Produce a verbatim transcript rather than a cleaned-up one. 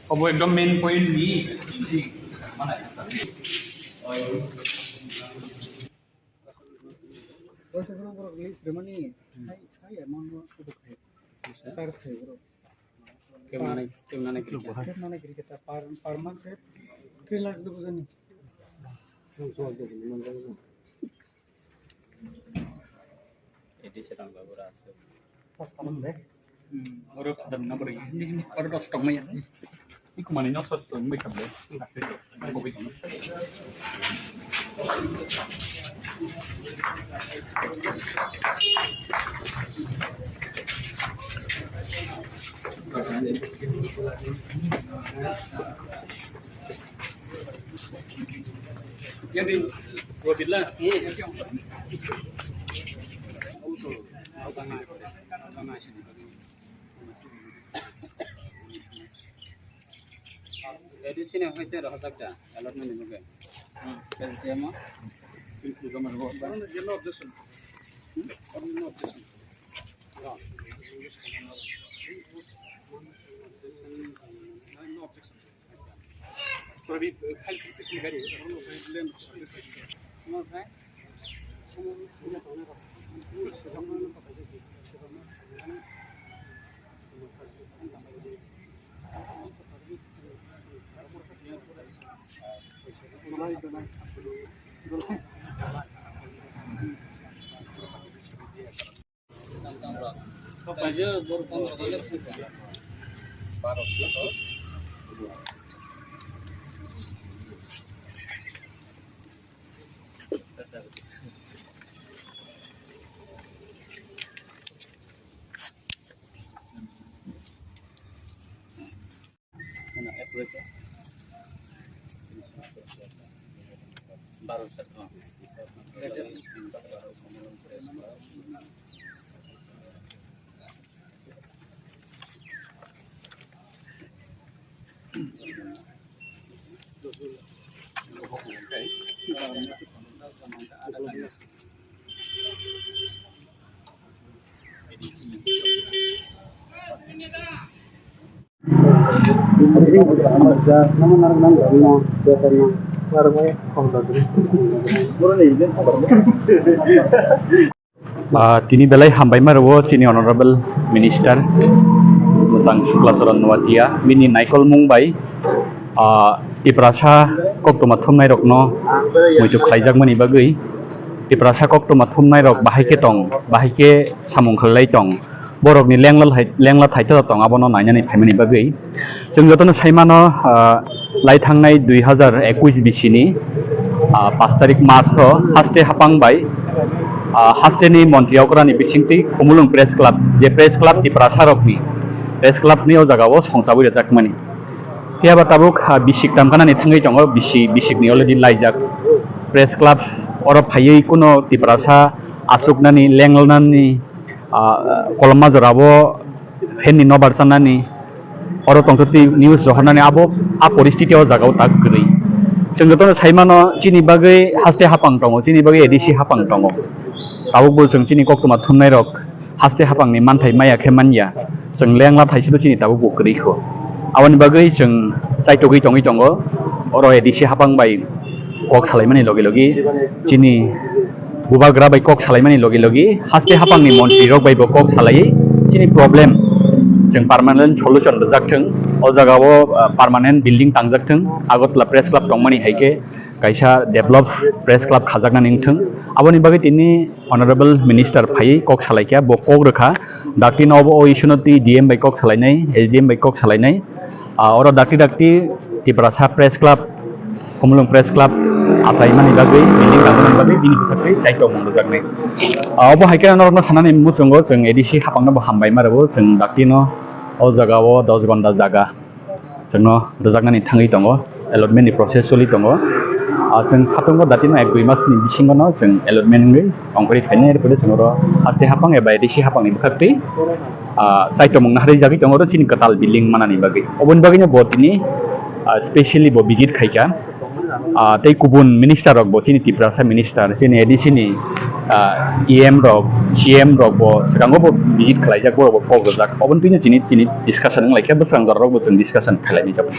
Obo ekdom main point ni. Boys, borok list remani hai, hai amount no kudu khai. Charge khai borok. Kemnani, kemnani kiri. Kemnani kiri kita per, per month se three lakhs do bujani. Edi se tang babu rasu. Pas tanam de. Hmm, oro kadam na bari. Ini, ini, oro dos tong maya. Iku mani no sot tong mai kamle. Edi sini hoite rohorjak da, allotment ni bagwi. Hmm, S D M o. No objection. Hmm? No objection. No objection. Ah, tini belai hambai ma rwo chini Honorable Minister Mwchang Sukla Charan Noatia bini naikolmung bai, ah, Tiprasa koktwma thumnai rokno muitu khlaijakmani bagwi. Tiprasa koktwma thumnai rok bahai khe tong, bahai khe samung khlai tong, borokni lengla hai, lengla thaitha tong, abono nainani phaimani bagwi. Chwng jotono sai mano, ah, lai thangnai dui hazar ekush bisini, ah, pash tarik March o haste hapang bai, ah, hasteni montri okrani bisingtwi Khumulwng Press Club, je Press Club Tiprasa rokni Press Club ni o jaga o songchabwi rwjakmani. Phiya ba tabuk, ah, bisik tamkanani thangwi tongo, bisi-, bisikni already laijak. Press Club oro phaiwi kuno Tiprasa aswknani, lenglnani, ah, kolomma jorao fan ni nobar chanani, oro tongthokti news rohornani abo a poristiti o jagao tak kwrwi. Chwng jotono sai mano chini bagwi haste hapang tongo, chini bagwi A D C hapang tongo. Tabukbo chwng chini koktwma thumnairok haste hapangni manthai maya khe manya. Chwng lengla thaisino chini tabukbo kwrwi kho. Aboni bagwi chwng chaitogwi tongwi tongo. Oro A D C hapang bai kok salaimani logi logi chini bubagra bai kok salaimani logi logi haste hapangni montri rok bai bo kok salai chini problem chwng permanent solution rwjak thwng. O jaga o, ah, permanent building tangjak thwng. Agartala Press Club tongmani hai khe kaisa develop Press Club khajaknani wngthwng. Aboni bagwi tini Honorable Minister phaiwi kok salaikha, bo kok rwkha. Dakti no obo o issue no twi D M bai kok salainai, S D M bai kok salainai. Ah, oro dakti dakti Tiprasa Press Club, Khumulwng Press Club achaimani bagwi, building tangmani bagwi bini bwsakwi chaitokmung rwjaknai. Ah, obo hai khe norokno sanani muchungo chwng A D C hapangno bo hambai ma rwo, chwng dakti no o jaga o dos gonda jaga chwngno rwjaknani thangwi tongo, allotment ni process choli tongo. Ah, chwng khatungo datino ek dui mas ni bisingo no chwng allotment wngwi ongkhorwi phainai, erpore chwng oro haste hapang eba A D C hapang ni bwkhak twi, ah, chaitomung naharwi jagwi tongo oro chini kwtal building manani bagwi. Oboni bagwino bo tini, ah, specially bo visit khaikha. Ah, tei kubun minister rok bo chini Tiprasa minister, chini A D C ni, ah, E M rok, C M rok bo swkango bo visit khlaijak, borok bo kok rwjak. Oboni twino chini, chini discussion wnglaikha, bwswrang jorarok bo chwng discussion khlainai jabo.